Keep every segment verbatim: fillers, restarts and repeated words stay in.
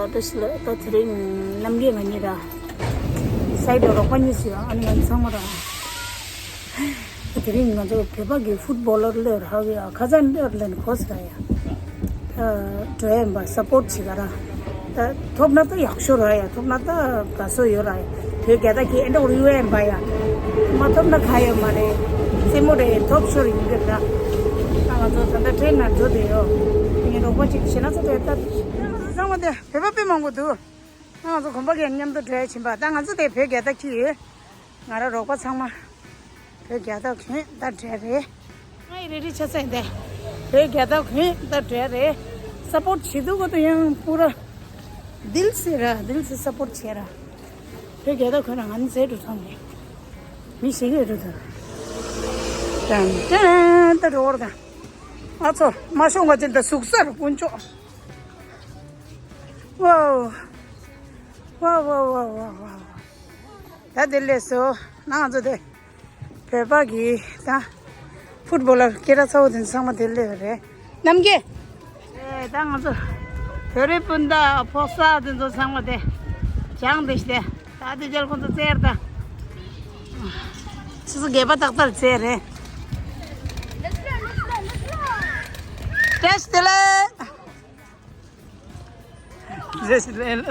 ད་ལྟ་ཞིག་ལ་ད་དེ་རིང་རྣམ་རྒྱལ་ང་གཉིས་ར་སའི་ཌི་རོགས་པ་གཉིས་ཤིག་ཨ་ནི་ང་ཚང་མ་ར། དེ་རིང་ང་ཚོ་བོད་པ་གི་ཕུཊ་བོ་ལར་ལོས་རག་ཡ་ཁ་ཚ་འདོད་ལེན་གོ་ས་ར་ཡ། ད་འགྲོ་ཡ་ཡིན་པ་སབ་པོརཊ་བྱེད་ག་ར། ད་ཐོབ་ན་ད་ཡག་ཤོས་ར་ཡ། ཐོབ་ན་ད་དགའ་སོ་ཡོད་ར་ཡ། བོད་རྒྱལ་དར་གྱི་ཨེ་འདྲ་བོ་རི་ཝེ་ཡིན་པ་ཡ། མ་ཐོབ་ན་ཁ་ཡོད་མ་རེད། རྩེད་མོ་རེད། ཐོབ་ཤོར་ཡིན་གི་ར། ད་ང་ཚོ་ད་ལྟ་ཊེན་ནང་འགྲོ་བསྡད་ཡོད། ངའི་རོགས་པ་གཅིག་ཞེ་ན་ཚོ་དེ་ད་ཚང་མ་དེ་བོད་པ་དཔེ་མང་པོ་འདུག་ང་ཚོ་གོམ་པ་གས་མཉམ་དུ་འགྲོ་ཡ་ཕྱིན་པ། ད་ང་ཚོ་དེ་བོད་རྒྱལ་དར་འཁྱེར་ཡོད། ང་ར་རོགས་པ་ཚང་མ་བོད་རྒྱལ་དར་གྱོན་ད་འདྲ་རེད། ང་ཡི་རེ་རེ་ཆ་ཚང་དེ་བོད་རྒྱལ་དར་གྱོན་ད་འདྲ་རེད། སབ་པོརཊ་བྱེད་དུས་ག་དུས་ཡང་པུ་ར་དིལ་སེ་ར་དིལ་སེ་སབ་པོརཊ་བྱེད་ར། བོད་རྒྱལ་དར་གྱོན་ན་ང་ནི་ཟས་འགྲོ་ཚང་རེད། མི་ཞིག་ཡོད་འགྲོ་ཚང་། ཏན་ཏན་ད་འགྲོ་བར་དང་། ཨ་ཚོ་མ་ཤོང་ག་ཅན་ད་ཟུག་ས་རུ་དཀོན་མཆོག་ཝའོ། ཝའོ་ཝའོ་ཝའོ་ཝའོ་ཝའོ། ད་དེ་ལས་སོ། ང་ཚོ་དེ་བོད་པ་གི་ད་ཕུཊ་བོ་ལར་སྐད་གྲགས་ཚ་བོ་དེ་ཚང་མ་དེ་སླེབས་རེད། རྣམ་རྒྱལ། ཨེ་ད་ང་ཚོ་བོད་རིགས་སྤུན་ཟླ་ཕོ་གསར་དེ་ཚོ་ཚང་མ་དེ་སྦྱངས་དེ་ཤི་དེ། ད་དེ་རྒྱལ་ཁོང་ཚོ་རྩེར་ད། སུ་སུ་སྒལ་པ་ཏག་ཏག་རྩེ་རེད། བཀྲ་ཤིས་བདེ་ལེགས། རེ་ཞིག་རེད་ལ།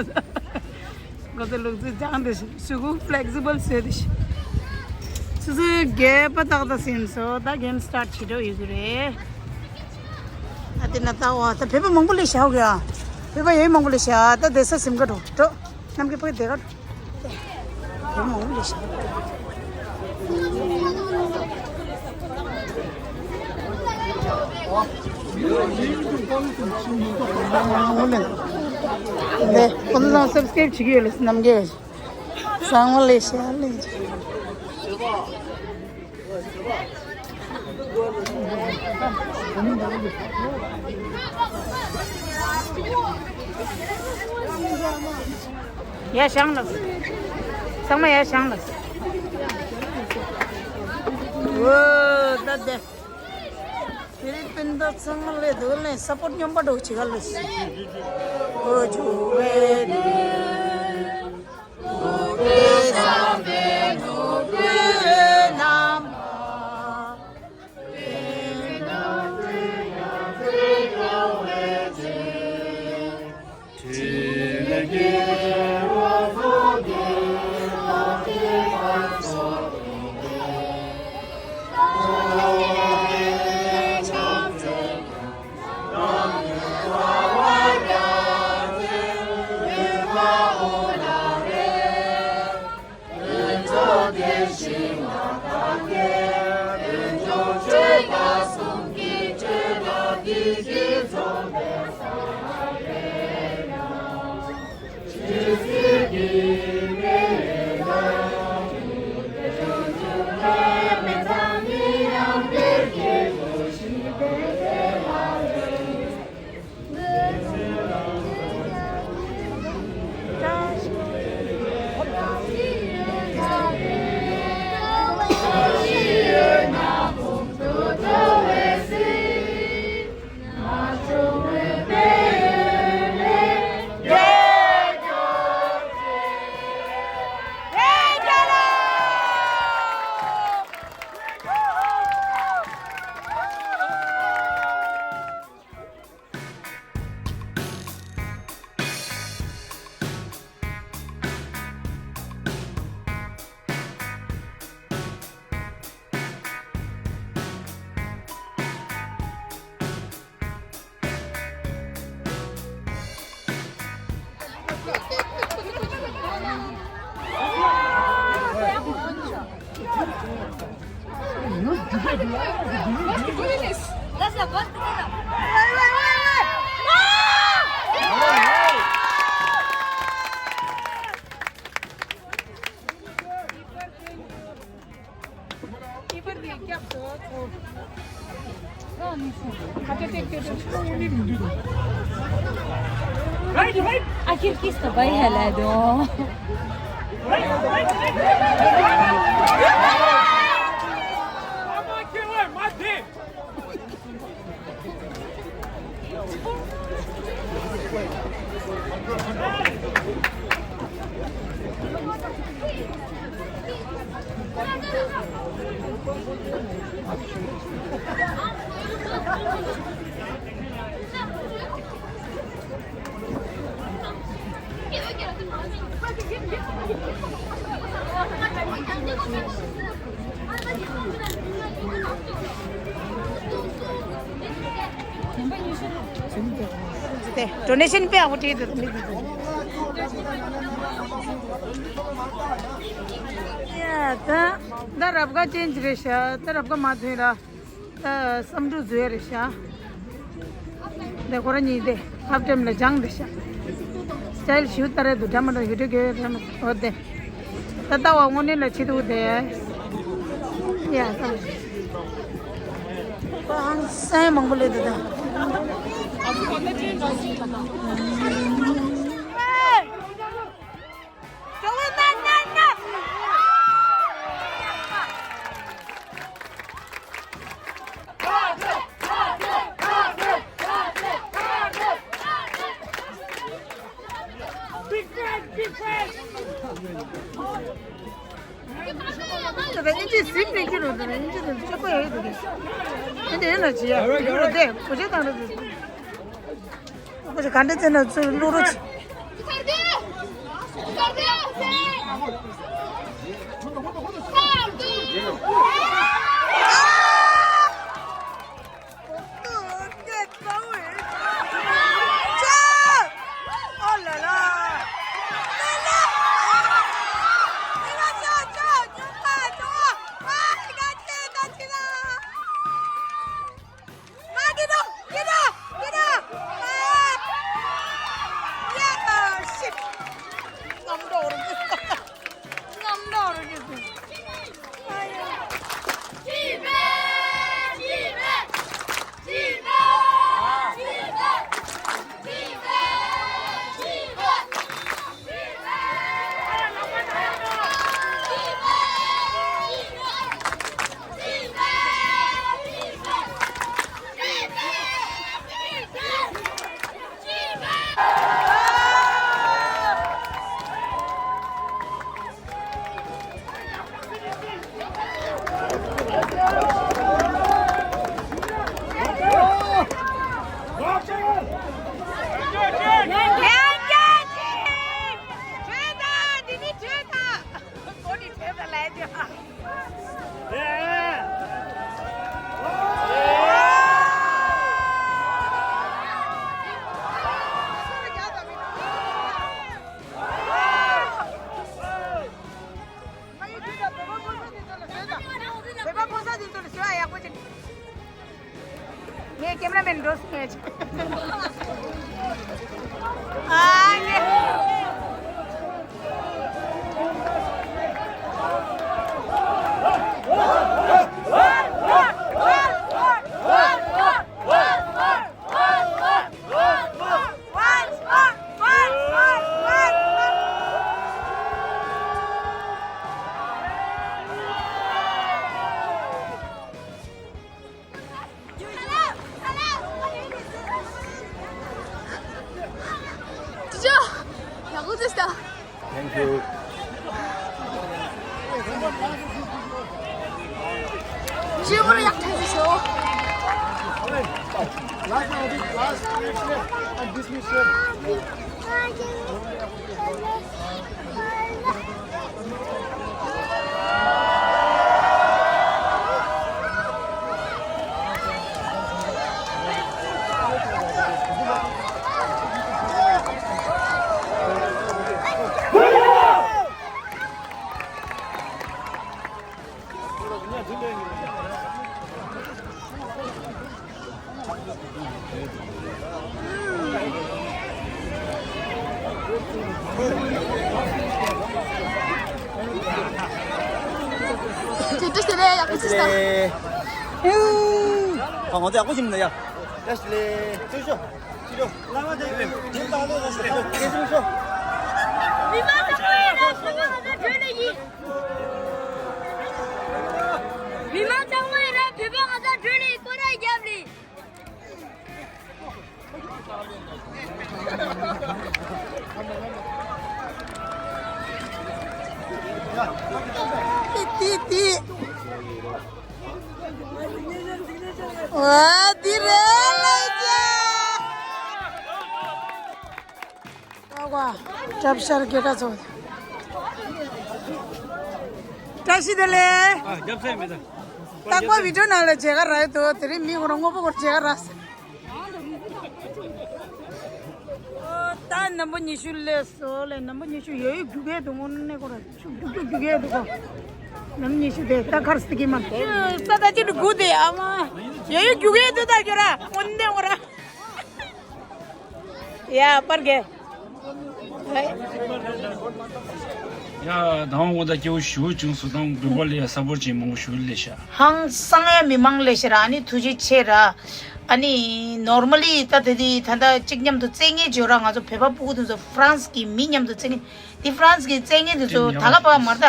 ང་ཚོ་ལུག་རྫི་ལྗང་དེ་ཞིག་ཤུ་གུ་ཕི་ལེག་སི་བལ་བཟོས་དེ་ཞིག་སུ་སུ་རྒྱས་པ་ཏག་ཏག་ཟིན་སོ། ད་གེམ་སི་ཊར་ཊི་བྱེད་འགྲོ་ཡོད་ཀྱི་རེད། ད་དེ་ན་ད་བ་ད་བོད་པ་མང་པོ་ལས་བཞག་གི་ཡ། བོད་པ་ཡོད་མང་པོ་ལས་བཞག་ད་དེ་ས་སིམ་ག་འགྲོ་འགྲོ། རྣམ་རྒྱལ་ཕ་གི་དེ་ག་འགྲོ། ལས་ཁོ་ཚོ་ཚང་སབ་སི་ཀ་རེབ་བྱེད་ཀྱི་ཡོད་ལ་རྣམ་རྒྱལ་བ་ཚང་མ་ལས་ཤ་ལས། ཡ་ཞང་ལགས། ཚང་མ་ཡ་ཞང་ལགས། འོ་ད་དེ། ཧྥི་ལི་པིན་ད་ཚང་མ་ལས་དུ་ལས་སབ་པོརཊ་སྙོམས་པ་འགྲོ་བྱེད་ག་ལས། འོ་ཇུ་ཝེ་ནི། आखिर किसको भाई हिला दो। དེ་ཌོ་ནེ་ཤན་དཔེ་ཡག་པོ་བྲིས་འདུག་མི་འདུག་ཡ་ད་ད་རབ་དགའ་ཅན་ཅིག་རེད་ཤག་ད་རབ་དགའ་མ་ཐོན་ར། ད་བསམ་འགྲུབ་བཟོས་རེད་ཤག་དེ་ཁོ་ར་གཉིས་དེ་ཧབ་ཊེམ་ལ་སྦྱངས་རེད་ཤག་སི་ཊའིལ་ཞིབ་ལྟ་རེད་འདུག་འདྲ་མི་འདྲ་ཡོད་དུས་དགོས་རེད་མ་འོ་དེ། ད་ལྟ་བ་དངོས་གནས་ལ་ཆེ་དུས་དེ། ཡ་ད། ཨང་སན་མང་པོ་ལས་འདུག་ད། ད་ལྟ་ཨིན་ཇི་ཟིན་ནས་ཁྱོད་རང་ད་ཨིན་ཇི་དང་ཆོག་པ་ཡོད་འདུག་གས། ཨེ་འདྲ་ཡོད་ན་ཅི་ཡ་ཡོད་རེད་དེ་གོ་ཆ་དང་རེད་དེ། ཁོ་ཚོ་ག་འདྲ་བྱས་ན་ཚུར་བླུག་རོགས་བྱེད། ངས་ཀེམ་ར་མེན་འགྲོ་སོང་ངས། ཨ་ཡེ། ཅི་ཅོ། ཡག་པོ་བྱས་ཤག Thank you. ཇི་མོར་ཡག་ཐལ་ཞིག་ཤོག Last, last minute and this minute. དེ་འདྲ་ཞིག་ལས་ཡག་པོ་ཅིག་ས། ཨ་ང་ཚོ་ཡག་པོ་ཞིག་མིན་ན་ཡ། བཀྲ་ཤིས་བདེ་ལེགས། ཚུར་ཤོག་ཚུར་ཤོག་བླ་མ་དེ་ཡིན། དེ་དང་དེ་དང་ཚུར་ཤོག་ཚུར་ཤོག་མི་མང་ཚང་མ་ཡིན་ན་བོད་པ་ང་ཚོ་བྲོས་ནས་ཡིན། མི་མང་ཚང་མ་ཡིན་ན་བོད་པ་ང་ཚོ་བྲོས་ནས་ཡིན། སྐོར་ར་རྒྱབ་ལས། ཏི་ཏི་ཏི། ཨ་འདི་རེད་ལགས་ཀྱ། ཀྲབ་ཤར་རྒྱལ་དྲག་ཚོ། བཀྲ་ཤིས་བདེ་ལེགས། ཨ། རྒྱབ་སེ་མི་ད། རྟག་པར་བི་ཌིའོ་ནང་ལ་མཇལ་ཁ་རག་ཡོད་དོ། དེ་རིང་མི་ཁོ་རང་དངོས་པོ་སྐོར་མཇལ་ཁ་རག་སོང་། ཨོ། ད་ནམ་པ་ཉི་ཤུ་སླེབས་སོང་ལེ། ནམ་པ་ཉི་ཤུ་ཡོད་ཡོད་རྒྱུག་གི་འདུག་དངོས་གནས་ཁོ་རང་ཆུ་རྒྱུག་རྒྱུག་རྒྱུག་གི་འདུག་གོ། ནམ་པ་ཉི་ཤུ་དེ་ད་ཁར་སི་ཀི་མ་ས་ད་ཅི་འདུག་དགུ་དེ་ཨ་མ། ཡོད་ཡོད་རྒྱུག་གི་འདུག་ད་ཁྱོད་ར་དངོས་གནས་ཁོ་ར། ཡ། པར་རྒྱལ། ཡ། དང་པོ་ད་སྐྱེ་བོ་ཞུ་བྱུང་སུ་དང་དགོན་པ་ལ་ཡ་ས་པོར་ཅིག་མང་པོ་ཞུ་ལེ་ཤ། ཧང་སང་ཡ་མི་མང་ལེ་ཤ་ར། ཨ་ནི་ཐུགས་རྗེ་ཆེ་ར། ཨ་ནི་ནོར་མ་ལི་ད་དེ་དེ་ད་ད་གཅིག་མཉམ་དུ་རྩེད་མཁན་བྱོས་ར། ང་ཚོ་བོད་པ་ཕྲུ་གུ་དེ་ཚོ་ཧྥ་རན་སི་གི་མི་མཉམ་དུ་རྩེད་མཁན་དེ། ཧྥ་རན་སི་གི་རྩེད་མཁན་དེ་ཚོ་ད་ག་པ་མར་ད་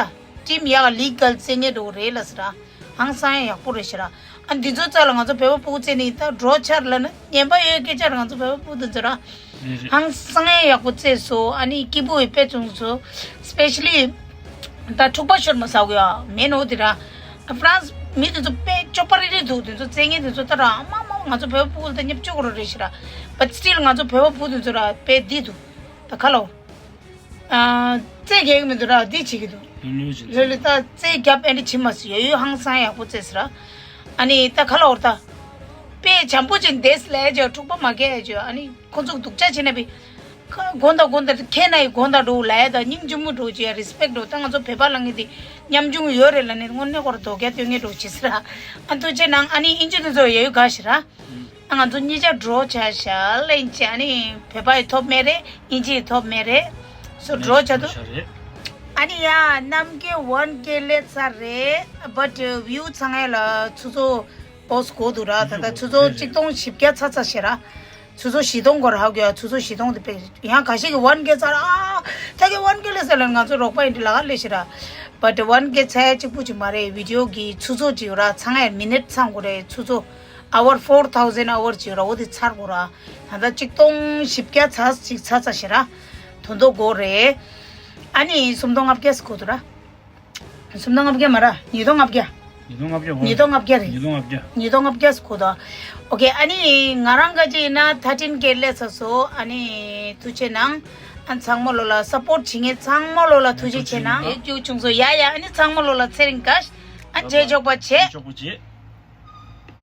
ཊིམ་ཡག་ལིག་གལ་རྩེད་མཁན་འགྲོ་གི་རེད་ལ་ཟེར་ར། ཧང་སང་ཡ་ཡག་པོ་རེད་ཤི་ར། ཨ། འདི་ཚོ་རྩ་ལ་ང་ཚོ་བོད་པ་ཕྲུ་གུ་རྩེ་ནི་ད་འགྲོ་ཆར་ལ་ན་ཉན་པ་ཡོད་སྐད་ཆ་ར། ང་ཚོ་བོད་པ་ཕྲུ་གུ་འདི་ཚོ་ར། རེད་རེད། ཧང་སང་ཡ་ཡག་པོ་རྩེ་སོ། ཨ་ནི་སྐྱིད་པོ་ཡི་དཔེ་བྱུང་སོ། སི་པེ་ཤ་ལི་ད་འཁྲུག་པ་ཤོར་མ་ཟ་གི་ཡ་མེད་ནོ་དེ་ར། ཧྥ་རན་སི་མི་དེ་ཚོ་དཔེ་སྐྱོ་པ་རེ་རེ་འདུག་དེ་ཚོ་རྩེ་མཁན་དེ་ཚོ་ད་ར་མ་མ་ང་ཚོ་བོད་པ་ཕྲུ་གུ་ལ་ད་ཉབ་ཆུ་གོ་ར་རེད་ཤི་ར། But still ང་ཚོ་བོད་པ་ཕྲུ་གུ་དེ་ཚོ་ར་དཔེ་འདི་འདུག་ད་ཁ་ལོ། ཨ། རྩེད་རྒྱག་གི་མི་འདུག་ར། འདི་བྱེད་ཀྱི་འདུག་ལྷོད་ལྷོད་བྱེད། ལྷོད་ལྷོད་ད་རྩེད་རྒྱབ་ཨེ་འདྲ་བྱེད་མ་སྲིད། ཡོད་ཡོད་ཧང་སང་ཡག་པོ་རྩེས་ར། ཨ་ནི་ད་ཁ་ལོ་བར་ད་དཔེ་འཇམ་པོ་ཅིག་འདེས་ལས་ཅོ་འཁྲུག་པ་མ་སྐད་ཅོ། ཨ་ནི་ཁོ་ཚོ་སྡུག་ཅག་བྱེད་ན་བི་ཁ་དགོན་ད་དགོན་ད་ཁྱེད་ན་ཡི་དགོན་ད་འགྲོ་ལ་ཡ་ད་སྙིང་རྗེ་མོ་འགྲོ་ཅི་ཡ་རི་སི་པེག་འགྲོ། ད་ང་ཚོ་བོད་པ་ལ་ངེས་དེ་ཉམ་ཆུང་ཡོད་རེད་ལ་ནི་དངོས་གནས་ཁོ་ར་དོ་གལ་སྟོན་ངེས་འགྲོ་ཅི་སི་ར། ཨ་ཐུགས་རྗེ་གནང་། ཨ་ནི་ཨིན་ཇི་དེ་ཚོ་ཡོད་ཡོད་དགའ་ཞི་ར། ང་ཚོ་གཉིས་ཆ་འགྲོ་བྱ་ཤག་ལེན་བྱས། ཨ་ནི་བོད་པ་ཡི་ཐོབ་མེད་རེད། ཨིན་ཇི་ཡི་ཐོབ་མེད་རེད། སོ་འགྲོ་བྱ་འདུག་ཨ་ནི་ཡ་རྣམ་རྒྱལ་ཝན་ཀེ་སླེབས་ཚར་རེད། But view ཚང་ཡ་ལ་ཆུ་ཚོད་པོ་སི་གོ་འདུག་ར། ད་ལྟ་ཆུ་ཚོད་གཅིག་སྟོང་བཞི་བརྒྱ་ཚ་ཚ་ཤི་ར། ཆུ་ཚོད་བཞི་སྟོང་སྐོར་ཧ་གོ་ཡ། ཆུ་ཚོད་བཞི་སྟོང་དེ་དཔེ་ཡང་ཁ་ཤས་ཀྱི་ཝན་ཀེ་ཚར། ཨ་ད་གི་ཝན་ཀེ་སླེབས་ཚར་ལ་ང་ཚོ་རོགས་པ་ཡིན་འདྲ་ལ་ག་སླེབས་ཤི་ར། But ཝན་ཀེ་ཚར་ཡ་གཅིག་པུ་ཅིག་མ་རེད། བི་ཌིའོ་གི་ཆུ་ཚོད་ཅིག་ཡོད་ར། ཚང་ཡ་མི་ནིཊ་ཚང་དགོས་རེད། ཆུ་ཚོད་ཨ་ཝར་ཕོར་ཐའུ་ཟེན་ཨ་ཝར་ཅིག་ཡོད་ར། འོ་དེ་ཚར་དགོས་ར། ད་ལྟ་གཅིག་སྟོང་བཞི་བརྒྱ་ཚ་ཅིག་ཚ་ཚ་ཤི་ར། དོན་དོ་དགོས་རེད། ཨ་ནི་སུམ་སྟོང་ལྔ་བརྒྱ་ཟེར་གོ་འདུག་ར། སུམ་སྟོང་ལྔ་བརྒྱ་མ་ར། ཉིས་སྟོང་ལྔ་བརྒྱ། ཉིས་སྟོང་ལྔ་བརྒྱ་ཧོ། ཉིས་སྟོང་ལྔ་བརྒྱ་རེད། ཉིས་སྟོང་ལྔ་བརྒྱ། ཉིས་སྟོང་ལྔ་བརྒྱ་ཟེར་གོ་འདུག་ཨོ་ཁེ། ཨ་ནི་ང་རང་ག་ཅི་ཡིན་ན་ཐར་ཊིན་ཀེ་སླེབས་ཚར་སོང་། ཨ་ནི་ཐུགས་རྗེ་གནང་། ཨ་ཚང་མ་ལོ་ལ་སབ་པོར་ཊི་བྱེད་མཁན་ཚང་མ་ལོ་ལ་ཐུགས་རྗེ་ཆེ་གནང་། ཡོད་རྒྱུ་བྱུང་སོང་། ཡ་ཡ། ཨ་ནི་ཚང་མ་ལོ་ལ་ཚེ་རིང་དགའ། ཨ་མཇལ་ཆོག་པ་བྱེད། ཆོག་པ་བྱེད།